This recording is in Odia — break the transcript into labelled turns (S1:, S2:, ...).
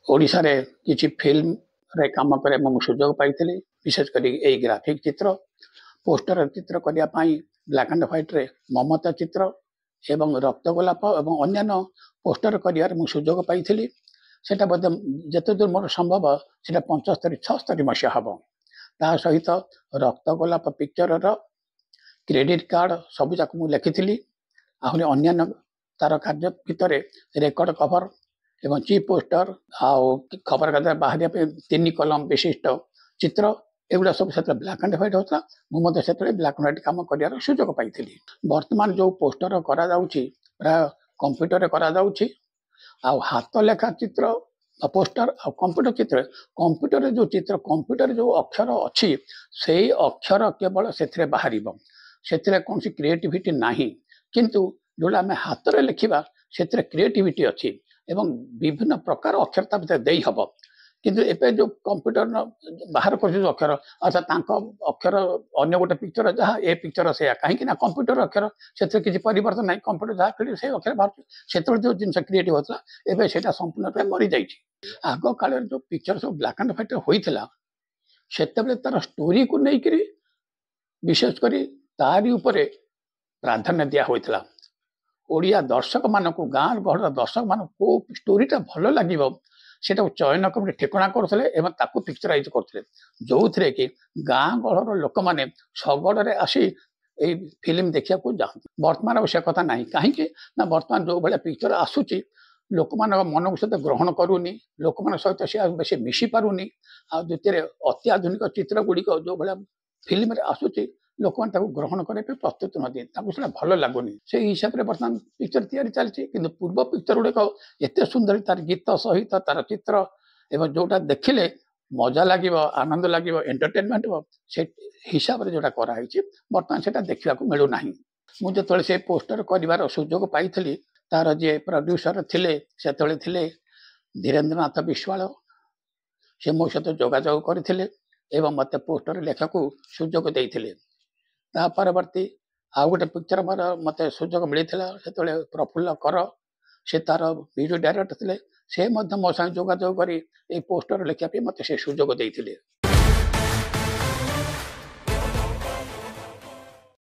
S1: ଓଡ଼ିଶାରେ କିଛି ଫିଲ୍ମରେ କାମ କରିବା ମୁଁ ସୁଯୋଗ ପାଇଥିଲି। ବିଶେଷ କରି ଏଇ ଗ୍ରାଫିକ୍ ଚିତ୍ର, ପୋଷ୍ଟର ଚିତ୍ର କରିବା ପାଇଁ ବ୍ଲାକ୍ ଆଣ୍ଡ ହ୍ୱାଇଟ୍ରେ ମମତା ଚିତ୍ର ଏବଂ ରକ୍ତ ଗୋଲାପ ଏବଂ ଅନ୍ୟାନ୍ୟ ପୋଷ୍ଟର କରିବାରେ ମୁଁ ସୁଯୋଗ ପାଇଥିଲି। ସେଇଟା ବୋଧେ ଯେତେ ଦୂର ମୋର ସମ୍ଭବ, ସେଇଟା 75 76 ମସିହା ହେବ। ତା ସହିତ ରକ୍ତ ଗୋଲାପ ପିକ୍ଚରର କ୍ରେଡ଼ିଟ୍ କାର୍ଡ଼ ସବୁଯାକ ମୁଁ ଲେଖିଥିଲି। ଆହୁରି ଅନ୍ୟାନ୍ୟ ତାର କାର୍ଯ୍ୟ ଭିତରେ ରେକର୍ଡ଼ କଭର ଏବଂ ଚିଫ୍ ପୋଷ୍ଟର ଆଉ ଖବରକାଗଜ ବାହାରିବା ପାଇଁ 3 କଲମ ବିଶିଷ୍ଟ ଚିତ୍ର, ଏଗୁଡ଼ା ସବୁ ସେତେବେଳେ ବ୍ଲାକ୍ ଆଣ୍ଡ ହ୍ୱାଇଟ୍ ହେଉଥିଲା। ମୁଁ ମଧ୍ୟ ସେତେବେଳେ ବ୍ଲାକ୍ ଆଣ୍ଡ ହ୍ୱାଇଟ୍ କାମ କରିବାର ସୁଯୋଗ ପାଇଥିଲି। ବର୍ତ୍ତମାନ ଯେଉଁ ପୋଷ୍ଟର କରାଯାଉଛି, ପ୍ରାୟ କମ୍ପ୍ୟୁଟରରେ କରାଯାଉଛି। ଆଉ ହାତ ଲେଖା ଚିତ୍ର, ପୋଷ୍ଟର ଆଉ କମ୍ପ୍ୟୁଟର ଚିତ୍ର, କମ୍ପ୍ୟୁଟରରେ ଯେଉଁ ଚିତ୍ର, କମ୍ପ୍ୟୁଟରରେ ଯେଉଁ ଅକ୍ଷର ଅଛି, ସେଇ ଅକ୍ଷର କେବଳ ସେଥିରେ ବାହାରିବ। ସେଥିରେ କୌଣସି କ୍ରିଏଟିଭିଟି ନାହିଁ। କିନ୍ତୁ ଯେଉଁଟା ଆମେ ହାତରେ ଲେଖିବା, ସେଥିରେ କ୍ରିଏଟିଭିଟି ଅଛି ଏବଂ ବିଭିନ୍ନ ପ୍ରକାର ଅକ୍ଷର ତା ଭିତରେ ଦେଇ ହେବ। କିନ୍ତୁ ଏବେ ଯେଉଁ କମ୍ପ୍ୟୁଟର ବାହାର କରୁଛି ଯେଉଁ ଅକ୍ଷର, ଅର୍ଥାତ୍ ତାଙ୍କ ଅକ୍ଷର ଅନ୍ୟ ଗୋଟେ ପିକ୍ଚର ଯାହା, ଏ ପିକ୍ଚର ସେଇଆ। କାହିଁକି ନା କମ୍ପ୍ୟୁଟର ଅକ୍ଷର, ସେଥିରେ କିଛି ପରିବର୍ତ୍ତନ ନାହିଁ। କମ୍ପ୍ୟୁଟର ଯାହା ଖେଳିବ, ସେଇ ଅକ୍ଷର ବାହାରୁଛି। ସେତେବେଳେ ଯେଉଁ ଜିନିଷ କ୍ରିଏଟିଭ୍ ହେଉଥିଲା, ଏବେ ସେଇଟା ସମ୍ପୂର୍ଣ୍ଣ ରୂପେ ମରିଯାଇଛି। ଆଗ କାଳରେ ଯେଉଁ ପିକ୍ଚର ସବୁ ବ୍ଲାକ୍ ଆଣ୍ଡ ହ୍ୱାଇଟ୍ ହୋଇଥିଲା, ସେତେବେଳେ ତାର ଷ୍ଟୋରିକୁ ନେଇକରି ବିଶେଷ କରି ତାରି ଉପରେ ପ୍ରାଧାନ୍ୟ ଦିଆ ହୋଇଥିଲା। ଓଡ଼ିଆ ଦର୍ଶକମାନଙ୍କୁ, ଗାଁ ଗହଳର ଦର୍ଶକମାନଙ୍କୁ କେଉଁ ଷ୍ଟୋରିଟା ଭଲ ଲାଗିବ, ସେଇଟାକୁ ଚୟନ କମିଟି ଠିକଣା କରୁଥିଲେ ଏବଂ ତାକୁ ପିକ୍ଚରାଇଜ୍ କରୁଥିଲେ, ଯେଉଁଥିରେ କି ଗାଁ ଗହଳର ଲୋକମାନେ ଶଗଡ଼ରେ ଆସି ଏଇ ଫିଲ୍ମ ଦେଖିବାକୁ ଯାଆନ୍ତି। ବର୍ତ୍ତମାନ ଆଉ ସେ କଥା ନାହିଁ। କାହିଁକି ନା ବର୍ତ୍ତମାନ ଯେଉଁ ଭଳିଆ ପିକ୍ଚର ଆସୁଛି, ଲୋକମାନଙ୍କ ମନକୁ ସହିତ ଗ୍ରହଣ କରୁନି, ଲୋକମାନଙ୍କ ସହିତ ସେ ଆଉ ବେଶୀ ମିଶି ପାରୁନି। ଆଉ ଦ୍ୱିତୀୟରେ ଅତ୍ୟାଧୁନିକ ଚିତ୍ର ଗୁଡ଼ିକ ଯେଉଁ ଭଳିଆ ଫିଲ୍ମରେ ଆସୁଛି, ଲୋକମାନେ ତାକୁ ଗ୍ରହଣ କରିବା ପାଇଁ ପ୍ରସ୍ତୁତ ନୁହନ୍ତି, ତାଙ୍କୁ ସେଇଟା ଭଲ ଲାଗୁନି। ସେଇ ହିସାବରେ ବର୍ତ୍ତମାନ ପିକ୍ଚର ତିଆରି ଚାଲିଛି। କିନ୍ତୁ ପୂର୍ବ ପିକ୍ଚର ଗୁଡ଼ିକ ଏତେ ସୁନ୍ଦର, ତାର ଗୀତ ସହିତ ତାର ଚିତ୍ର, ଏବଂ ଯେଉଁଟା ଦେଖିଲେ ମଜା ଲାଗିବ, ଆନନ୍ଦ ଲାଗିବ, ଏଣ୍ଟରଟେନମେଣ୍ଟ ହେବ, ସେ ହିସାବରେ ଯେଉଁଟା କରାହେଇଛି, ବର୍ତ୍ତମାନ ସେଇଟା ଦେଖିବାକୁ ମିଳୁନାହିଁ। ମୁଁ ଯେତେବେଳେ ସେ ପୋଷ୍ଟର କରିବାର ସୁଯୋଗ ପାଇଥିଲି, ତାର ଯିଏ ପ୍ରଡ୍ୟୁସର ଥିଲେ ସେତେବେଳେ ଥିଲେ ଧୀରେନ୍ଦ୍ରନାଥ ବିଶ୍ୱାଳ, ସେ ମୋ ସହିତ ଯୋଗାଯୋଗ କରିଥିଲେ ଏବଂ ମୋତେ ପୋଷ୍ଟର ଲେଖାକୁ ସୁଯୋଗ ଦେଇଥିଲେ। ତା ପରବର୍ତ୍ତୀ ଆଉ ଗୋଟେ ପିକ୍ଚର ମୋର ମୋତେ ସୁଯୋଗ ମିଳିଥିଲା। ସେତେବେଳେ ପ୍ରଫୁଲ୍ଲ କର, ସେ ତାର ମ୍ୟୁଜିକ୍ ଡାଇରେକ୍ଟର ଥିଲେ। ସେ ମଧ୍ୟ ମୋ ସାଙ୍ଗେ ଯୋଗାଯୋଗ କରି ଏଇ ପୋଷ୍ଟର ଲେଖିବା ପାଇଁ ମୋତେ ସେ ସୁଯୋଗ ଦେଇଥିଲେ।